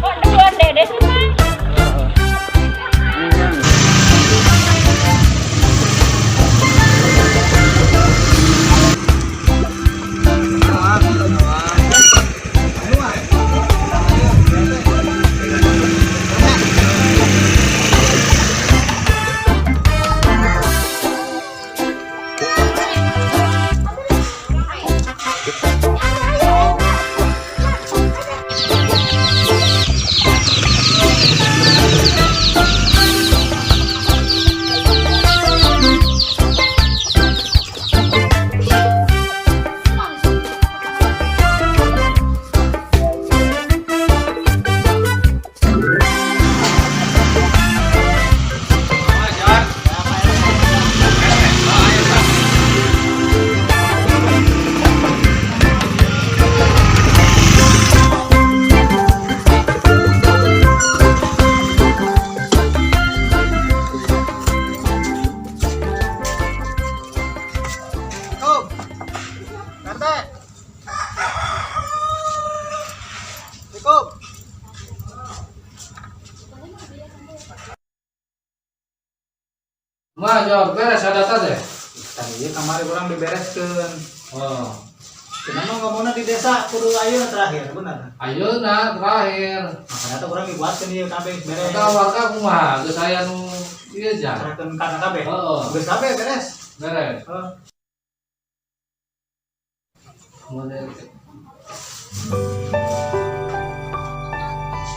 Kok dua dede sih, Mang? Assalamualaikum. RT. Assalamualaikum. Mah jawab beres ada data deh. Tadi kamari kurang dibereskeun. Oh, Kenapa ngomongnya di desa kudu ayeuna terakhir, bener. ayeuna terakhir. Makanya tuh kurang dibuatkeun ieu kabeh beres. Kata warga kumaha geus aya nu ieu ja. Serahkeun kana kabeh. Heeh. Geus kabeh beres. Beres. Heeh. Model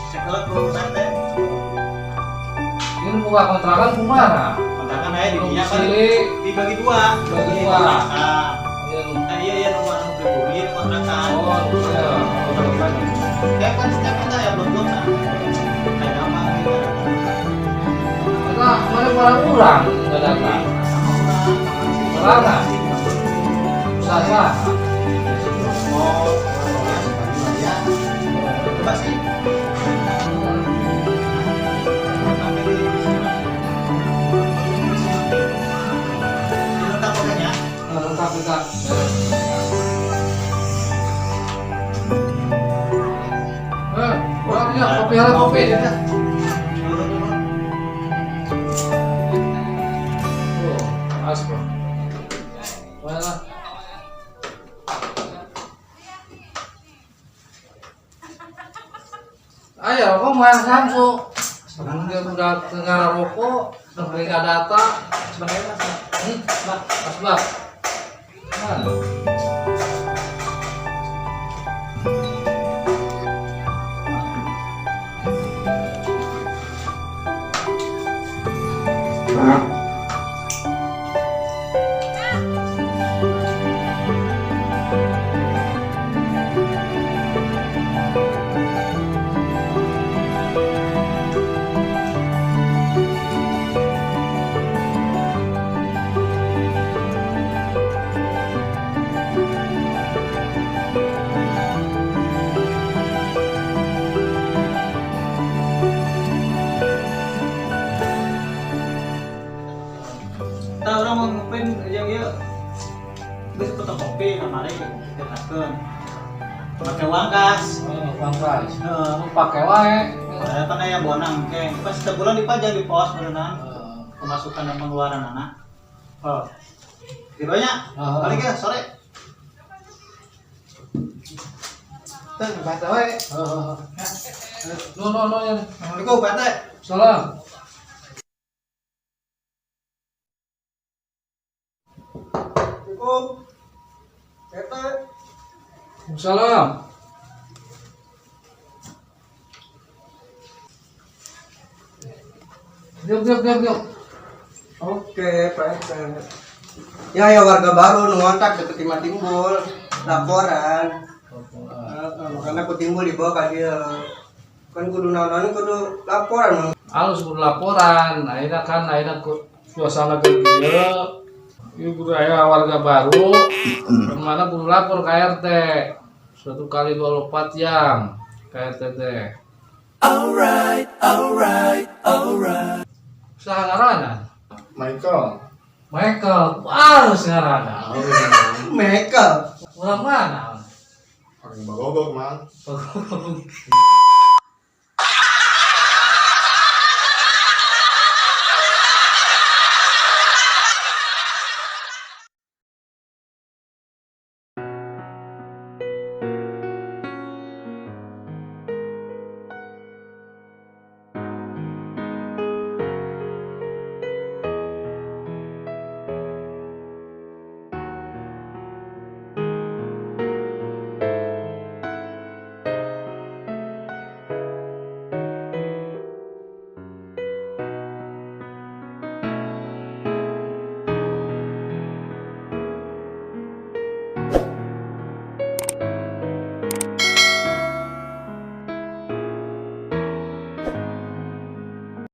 Cek heula ku RT. ini buka kontrakan kumaha? Kontrakan aya di dinya kan Domisili dibagi dua. Dibagi dua. Kontrakan. Ieu nu. Nah, iya iya nomor anu pribumi nu kontrakan. Oh, iya. Kontrakan. Kayak kan setiap kita ya belum belum kayak gampang gitu. Kata mana orang urang nggak datang. Sama orang, Orang ah? Usaha. Oh, ya, pasti. Lengkap pokoknya. Nah, lengkap kita. Beres. Eh, orang ya, kopi ala kopi. Oh, aspo. Mana? Ayo, kok main Samsu? Dia udah tengah rokok, sampai nggak data. Sebenarnya mas, Hmm, asbak. Mana? Urang mau ngeprint yang ieu. Geus fotokopi kamari cetakeun. Pakai uang kas. Oh, uang kas. Heeh. Nu pake wae. Ada kan aya bonang ke. Pas setiap bulan dipajang di pos berenang. Heeh. Pemasukan dan pengeluaran anak. Oh. Gitu nya. Heeh. Balik ya sore. Tuh, baca wae. Heeh. No no no ya. Assalamualaikum, Pak RT. Salam. Assalamualaikum. RT. Salam. Yuk, yuk, yuk, yuk. Oke, Pak RT. Ya, ya warga baru nu ngontak deket Imah Timbul, laporan. Heeh, makanya ku Timbul dibawa ka dieu. Kan kudu naon kudu laporan. Halus kudu laporan, akhirnya kan akhirnya suasana kayak kieu. Ieu kudu aya warga baru, kemana kudu lapor ke RT. 1 x 24 jam ke RT teh. Alright, alright, alright. Saha ngaranna? Michael. Michael, harus ngaranna. Michael. Urang mana? Orang Bagogok, Mang. Bagogok.